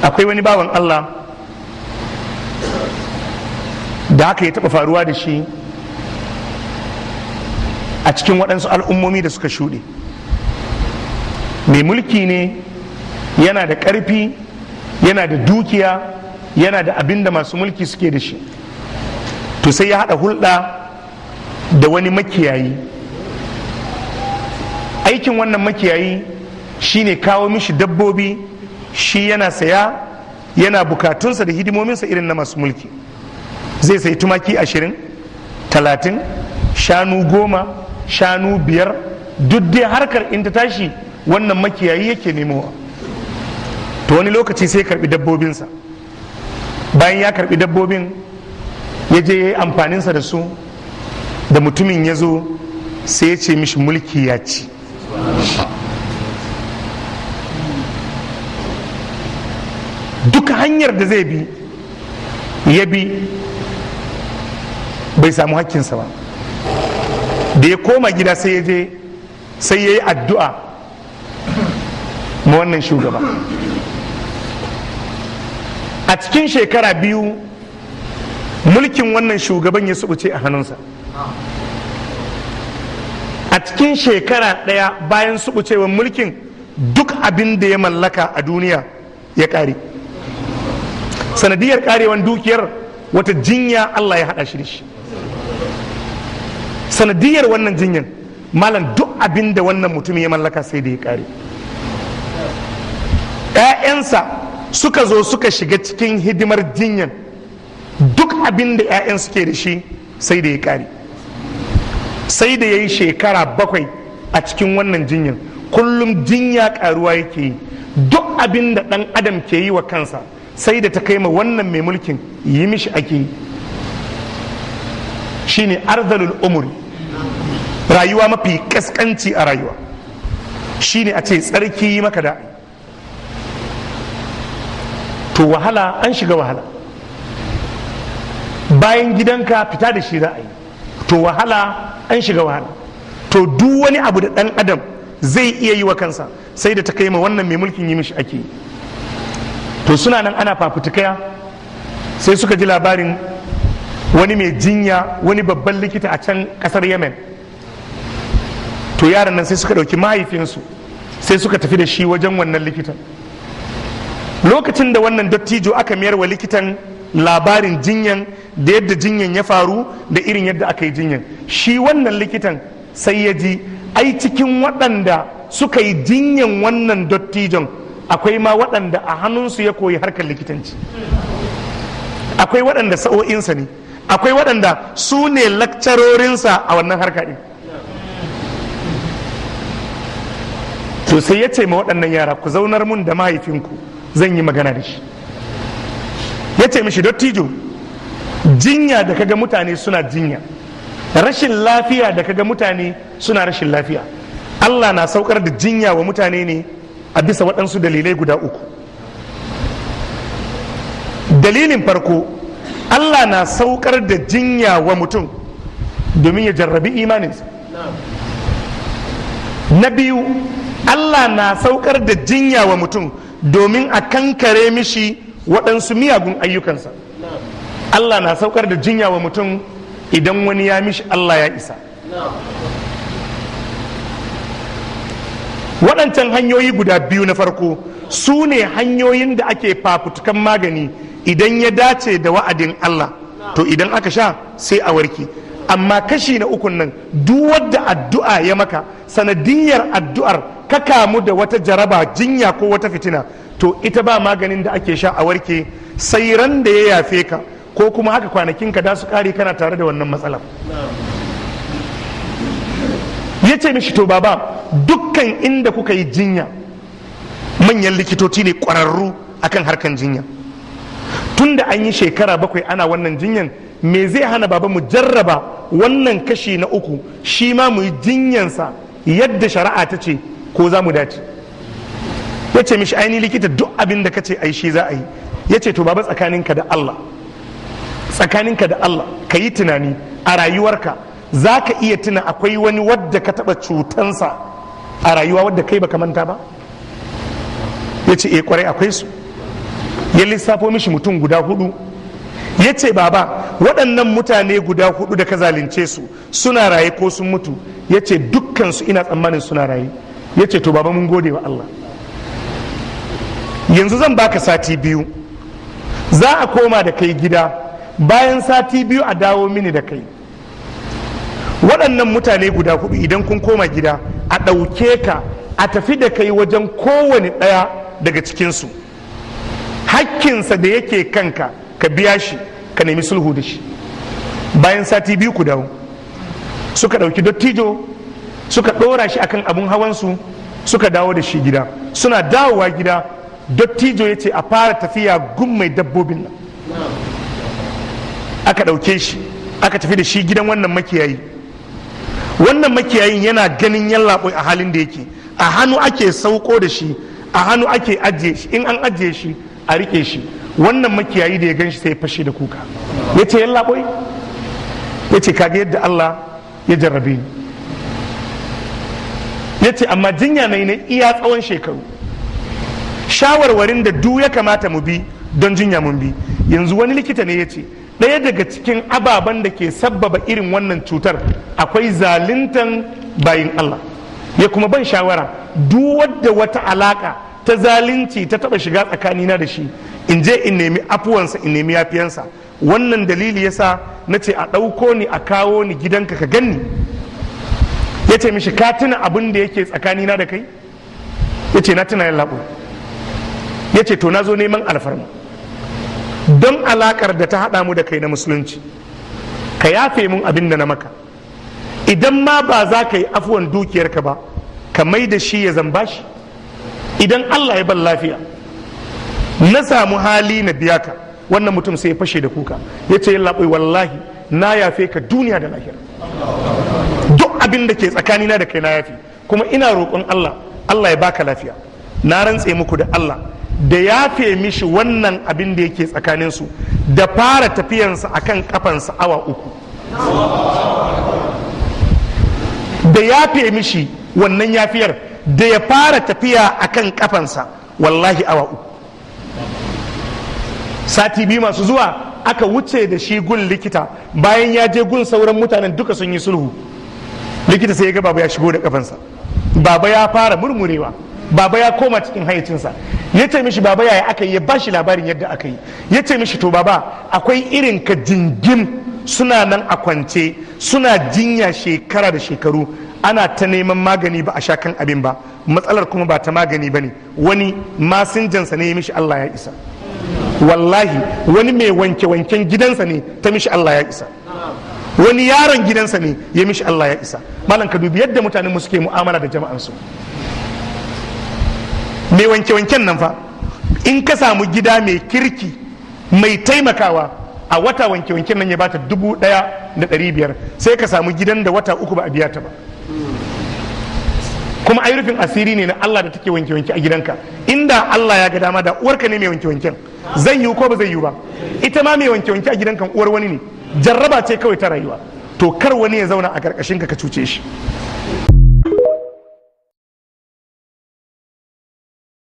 Akwai wani bawan Allah da haka ya taɓa faruwa da shi a cikin waɗansu al'ummomi da suka shuɗe. Mai mulki ne, yana da ƙarfi, yana da dukiya, yana da abin da masu mulki suke da shi. To sai ya haɗa hulɗa da wani makiyayi. Aikin wannan makiyayi shine kawo mishi dabbobi, shi yana saya, yana bukatunsa da hidimominsa irin na masu mulki. Zai sayi tumaki 20, 30, shanu 10, shanu 5, duk dai harkar in ta tashi wannan makiyayi yake nemowa. To wani lokaci sai karbi dabbobinsa. Bayan ya karbi dabbobin, ya je ya yi amfaninsa da su. Da mutumin ya zo sai ya ce mishi mulki ya ci. Duk hanyar da zai bi ya bi, bai samu hakkinsa ba. Da ya koma gida sai ya je sai ya yi addu'a ma wannan shugaba. A cikin shekara 2 mulkin wannan shugaban ya subuce a hannunsa. A cikin shekara 1 bayan subucewar mulkin, duk abin da ya mallaka a duniya ya ƙare. Sanadiyar ƙarewan dukiyar wata jinya Allah ya haɗa shi da shi. Sanadiyar wannan jinyan, malam, duk abin da wannan mutum ya mallaka sai da ya ƙare. ‘Ya'yansa suka zo suka shiga cikin hidimar jinyan, duk abin da ‘ya'yan suke da shi sai da ya ƙare. Sai da ya yi shekara 7 a cikin wannan jinyan, kullum jinya ƙaruwa yake yi. Duk abin da ɗan adam ke yi wa kansa sai da ta kai ma wannan mai mulkin yi mishi ake yi. Shine arzalul umuri, rayuwa mafi kaskanci a rayuwa shine a ce tsarki yi maka da'i. To wahala, an shiga wahala. Bayan gidanka fita da shi za a yi, to wahala, an shiga wahala. To duk wani abu da ɗan adam zai iya yi wa kansa sai da ta kai ma wannan mai mulkin yi mishi ake yi. To suna nan ana fafutukaya, sai suka ji labarin wani mai jinya, wani babban likita a can kasar Yemen. To yaran nan sai suka ɗauki mahaifinsu sai suka tafi da shi wajen wannan likitan. Lokacin da wannan dattijo aka mayar wa likitan labarin jinyan da yadda jinyan ya faru da irin yadda aka yi jinyan, shi wannan likitan sai ya ji ai cikin waɗanda suka yi jinyan wannan dattijon akwai ma waɗanda a hannunsu ya koyi harkar likitanci, akwai waɗanda sa'o'insa ne, akwai waɗanda su ne lakcarorinsa a wannan harka ɗin. To sai ya ce ma waɗannan yara, ku zaunar mun da mahaifinku, zan yi magana da shi. Ya ce mishi, dattijo, jinya da kaga mutane suna jinya, rashin lafiya da kaga mutane suna rashin lafiya, Allah na saukar da jinya wa mutane ne a bisa waɗansu dalilai guda 3. Dalilin farko, Allah na saukar da jinya wa mutum domin ya jarrabi imaninsa. Na biyu, Allah na saukar da jinya wa mutum domin a kankare mishi waɗansu miyagun ayyukansa. Allah na saukar da jinya wa mutum idan wani ya mishi Allah ya isa. Waɗancan hanyoyi guda biyu na farko su ne hanyoyin da ake fafutukan magani idan ya dace da wa'adin Allah, to idan aka sha sai a warke. Amma kashi na ukun nan, duk wadda addu'a ya maka, sanadiyar addu'ar ka kamu da wata jaraba, jinya ko wata fitina, to ita ba maganin da ake sha a warke sai ran da ya yafe ka, ko kuma haka kwanakin ka da su kare kana tare da wannan matsalar. Ya ce mishi, to baba, dukkan inda kuka yi jinya manyan likitoci ne ƙwararru akan harkan jinya. Tunda an yi shekara 7 ana wannan jinyan, me zai hana baba mu jarraba wannan kashi na 3, shi ma mu yi jinyansa yadda shari'a ta ce, ko za mu dace? Ya ce mishi, aini likita duk abin da ka ce ai shi za a yi. Ya ce, to baba, tsakaninka da Allah, tsakaninka da Allah, ka yi tunani a rayuwarka, za ka iya tuna akwai wani wadda ka taɓa cutansa a rayuwa wadda kai baka manta ba? Ya ce, eh kwarai akwai su. Ya lissafo mishi mutum guda hudu. Ya ce, "Baba, waɗannan mutane guda hudu da ka zalunce su, suna raye ko sun mutu?" Ya ce, "Dukkansu ina tsammanin suna raye." Ya ce, "To baba, mun gode wa Allah. Yanzu zan baka sati 2, za a koma da kai gida. Bayan sati 2 a dawo mini da kai. Waɗannan mutane guda hudu, idan kun koma gida, a ɗauke ka a tafi da kai wajen kowane ɗaya daga cikinsu. Hakkinsa da yake kanka ka biya shi, ka nemi sulhu da shi. Bayan sati 2 ku dawo." Suka ɗauki dattijo, suka ɗora shi akan abun hawansu, suka dawo da shi gida. Suna dawowa gida, dattijo ya ce a fara tafiya gun mai dabbobin nan. Aka ɗauke shi, aka tafi da shi gidan wannan makiyayi. Wannan makiyayin yana ganin yallaɓoi a halin da yake, a hannu ake sauko da shi, a hannu ake ajiye shi, in an ajiye shi a rike shi. Wannan makiyayi da ya gan shi sai ya fashe da kuka. Ya ce, "Yallaɓoi," ya ce, "kaga yadda Allah ya jarrabe ni." Ya ce, "Amma jinya na yi na iya tsawon shekaru, shawarwarin da du ya kamata mu bi don jinya mun bi. Yanzu wani likita ne ya ce ɗaya daga cikin ababen da ke sabbaba irin wannan cutar akwai zaluntan bayin Allah. Ya kuma ban shawara, duk wadda wata alaka ta zalunci ta taba shiga tsakanina da shi, in je in nemi afuwansa, in nemi yafiyansa. Wannan dalili yasa na ce a ɗauko ni a kawo ni gidanka ka ganni." Ya ce mishi, "Ka tuna abin da yake tsakanina da kai?" Ya ce, "Na tuna, yallaɓo." Ya ce, "To, na zo neman alfarma don alakar da ta haɗa mu da kai na musulunci, ka yafe mun abin da na maka. Idan ma ba za ka yi afuwan dukiyarka ba, ka mai da shi ya zamba shi. Idan Allah ya ban lafiya na samu hali na biya ka." Wannan mutum sai ya fashe da kuka, ya ce, "Yallaɓai, wallahi na yafe ka duniya da lahira. Duk abin da ke tsakanina da kai na yafe, kuma ina roƙon Allah, Allah ya baka lafiya." Na rantse muku da Allah, da yafe mishi wannan abin da yake tsakaninsu da fara tafiyansa akan kafansa awa 3, da yafe mishi wannan yafiyar da ya fara tafiya akan kafansa, wallahi awa 3. Sati 2 masu zuwa aka wuce da shi gun likita. Bayan ya je gun sauran mutanen duka sun yi sulhu, likita sai ya ga baba ya shigo da kafansa, baba ya fara murmurewa, baba ya koma cikin hayyacinsa. Ya ce mishi, "Baba, yaya aka yi?" Ya ba shi labarin yadda aka yi. Ya ce mishi, "To baba, akwai irin ka jingim suna nan a kwance suna jinya shekara da shekaru, ana ta neman magani ba a sha kan abin ba. Matsalar kuma ba ta magani ba ne. Wani masinjansa ne ya mishi Allah ya isa. Wallahi wani mai wanke-wanken gidansa ne ta mishi Allah ya isa. Wani yaron gidansa ne ya mishi Allah ya isa." Malam, ka dubi yadda mutanen mu suke mu'amala da jama'ansu. Mai wanke-wanken nan fa, in ka samu gida mai kirki mai taimakawa, a wata wanke-wanken nan ya bata 1,500. Sai ka samu gidan da wata 3 ba a biya ta ba. Kuma ai rufin asiri ne na Allah da take wanke-wanke a gidanka. Inda Allah ya ga dama da uwarka ne mai wanke-wanken, zai yiwu ko ba zai yiwu ba? Ita ma mai wanke-wanke a gidanka uwar wani ne. Jarraba ce kawai ta rayuwa. To kar wani ya zauna a karkashin ka ka cuce shi.